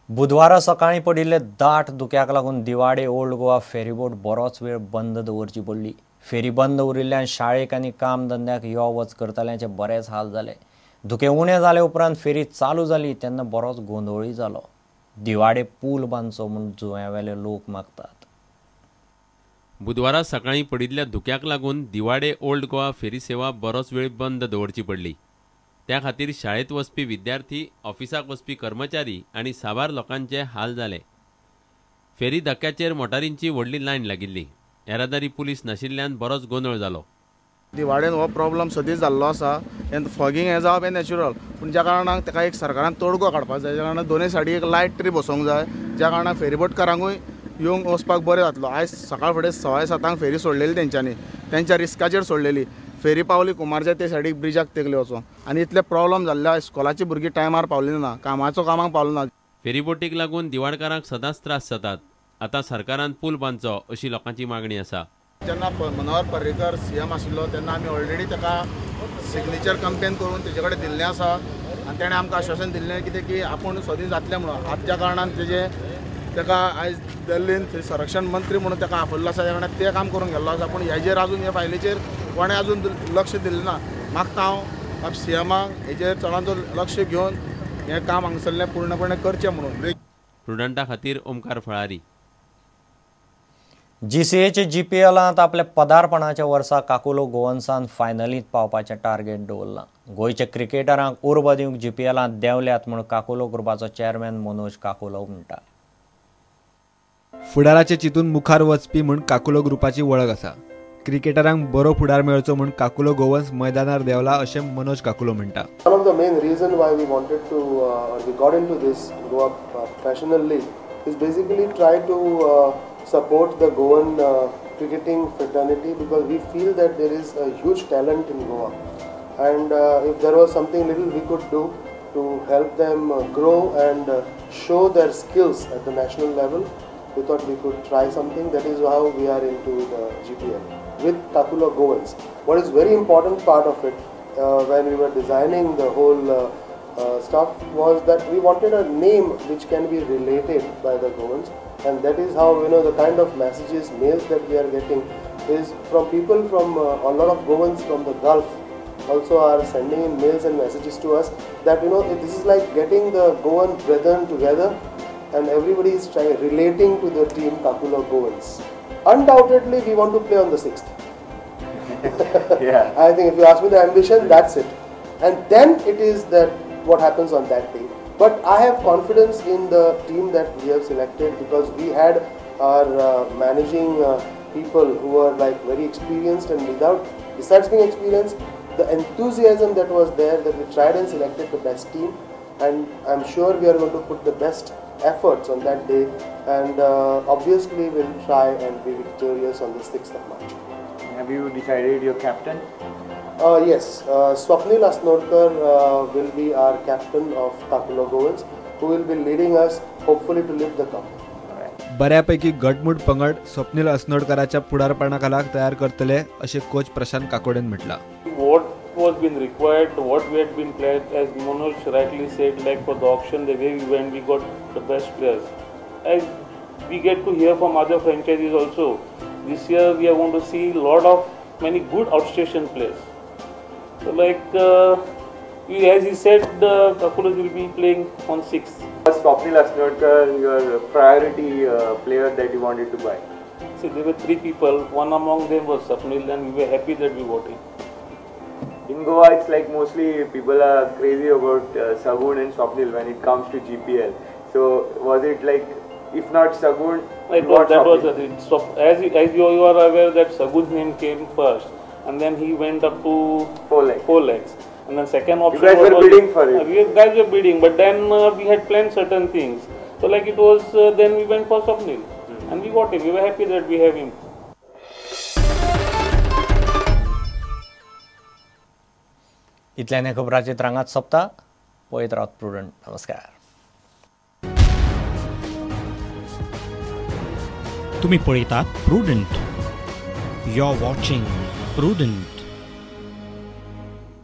बुधवारा सकाळीं पडिल्ले दाट धुक्याक लागून दिवाडे ओल्ड गोवा फेरीबोट बरोच वेळ बंद दवरची पडली. फेरी बंद उरिल्ल्यान शाळेक आनी काम धंद्याक यो वच करतल्यांचे बरेच हाल जाले. धुकें उणें जाले उपरांत फेरी चालू जाली तेन्ना बरोच गोंदळूय जालो. दिवाडे पूल बांदचो म्हूण जुंव्यावेले लोक मागतात. बुधवारा सकाळीं पडिल्ल्या धुक्याक लागून दिवाडे ओल्ड गोवा फेरी सेवा बरोच वेळ बंद दवरची पडली. त्या खातीर शाळेंत वचपी विद्यार्थी, ऑफिसाक वचपी कर्मचारी आनी साबार लोकांचे हाल जाले. फेरी धक्क्याचेर मोटारींची व्हडली लायन लागिल्ली. येरादारी पुलीस नाशिल्ल्यान बरोच गोंदळ जालो. दिवाडेन हो प्रॉब्लम सदींच जाल्लो आसा. फॉगींग हें जावप हें नॅचरल, पूण ज्या कारणान ताका एक सरकारान तोडगो काडपाक जाय, ज्या कारणान दोनूय सायडीक एक लायट तरी बसोवंक जाय, ज्या कारणान फेरीबोटकारांकूय येवंक वचपाक बरें जातलो. आयज सकाळ फुडें 7:15 फेरी सोडलेली तेंच्यांनी, तेंच्या रिस्काचेर सोडलेली. फेरी पावली कुमारच्या ते सायडीक ब्रिजाक तेगले वचोन आनी इतले प्रॉब्लम जाल्ले. स्कॉलाची भुरगीं टायमार पावली ना, कामाचो कामाक पावलो ना. फेरीबोटीक लागून दिवाडकारांक सदांच त्रास जातात. आतां सरकारान पूल बांदचो अशी लोकांची मागणी आसा. जेन्ना मनोहर पर्रीकर सीएम आशिल्लो तेन्ना आमी ऑलरेडी ताका सिग्नेचर कंपेन करून तेजे कडेन दिल्लें आसा आनी तेणें आमकां आश्वासन दिल्लें कितें की आपूण सदीं जातलें म्हणून. आतां कारणान तेजें ताका आयज दिल्लीन संरक्षण मंत्री म्हणून ताका आपयल्लो आसा, त्या कारणान तें काम करून गेल्लो आसा. पूण हेजेर अजून हे फायलीचेर कोणें अजून लक्ष दिलें ना. मागता हांव सीएमाक हेजेर चडांत चड लक्ष घेवन हें काम हांगसरलें पूर्णपणे करचें म्हणून. प्रुडंटा खातीर ओमकार फळारी. जीसीएचे जीपीएलांत आपल्या पदार्पणाच्या वर्सा काकुलो गोवन्सान फायनलींत पावपाचें टार्गेट दवरलां. गोंयच्या क्रिकेटरांक उर्बा दिवंक जीपीएलांत देंवल्यात म्हूण काकुलो ग्रुपाचो चेअरमॅन मनोज काकुलो म्हणटा. फुडाराचे चिंतून मुखार वचपी म्हूण काकुलो ग्रुपाची वळख आसा. क्रिकेटरांक बरो फुडार मेळचो म्हूण काकुलो गोवन्स मैदानार देंवला अशें मनोज काकुलो म्हणटा. One of the main reason why we wanted to we got into this Goa professional league is basically try to support the Goan cricketing fraternity, because we feel that there is a huge talent in Goa, and if there was something little we could do to help them grow and show their skills at the national level, we thought we could try something. That is how we are into the GPL with Kakulo Goans. What is very important part of it, when we were designing the whole stuff, was that we wanted a name which can be related by the Goans, and that is how, you know, the kind of messages, mails that we are getting is from people from a lot of Goans from the Gulf also are sending in mails and messages to us that, you know, this is like getting the Goan brethren together and everybody is trying relating to the team Kakulo Goans. Undoubtedly, we want to play on the 6th. Yeah. I think if you ask me the ambition, that's it. And then it is that what happens on that day. But I have confidence in the team that we have selected, because we had our managing people who are like very experienced, and without, besides being experienced, the enthusiasm that was there, that we tried and selected the best team, and I'm sure we are going to put the best efforts on that day, and obviously we'll try and be victorious on the 6th of March. Have you decided your captain? Yes, Swapnil Asnodkar will be our captain of Kakulo Goans, who will be leading us hopefully to lift the cup. बऱ्यापैकी घटमूट पंगड स्वप्नील असनोडकराच्या फुडारपणाखाला तयार करतले अशें coach Prashant काकोडेन म्हटलां. What was been required, what we had been played, as Manoj rightly said, like for the auction, the way we went, we got the best players. As we get to hear from other franchises also, this year we are going to see lot of many good outstation players. So like as he said, the Kakulos will be playing on 6th. Was Swapnil Asnodkar your priority player that you wanted to buy? See, there were 3 people. One among them was Swapnil, and we were happy that we got him. In Goa, it's like mostly people are crazy about Sagun and Swapnil when it comes to GPL. So was it like, if not Sagun, that was it. So as you are aware that Sagun's name came first, and then he went up to 4 lakhs. 4 lakhs. And then second option, you guys were bidding for it. We guys were bidding, but then we had planned certain things. So like it was, then we went for Swapnil, and we got him. We were happy that we have him. इतल्याने खबराचे रांगात सोंपता. पळयत रावत prudent. नमस्कार. तुम्ही पळयतात Prudent. You are watching Prudent.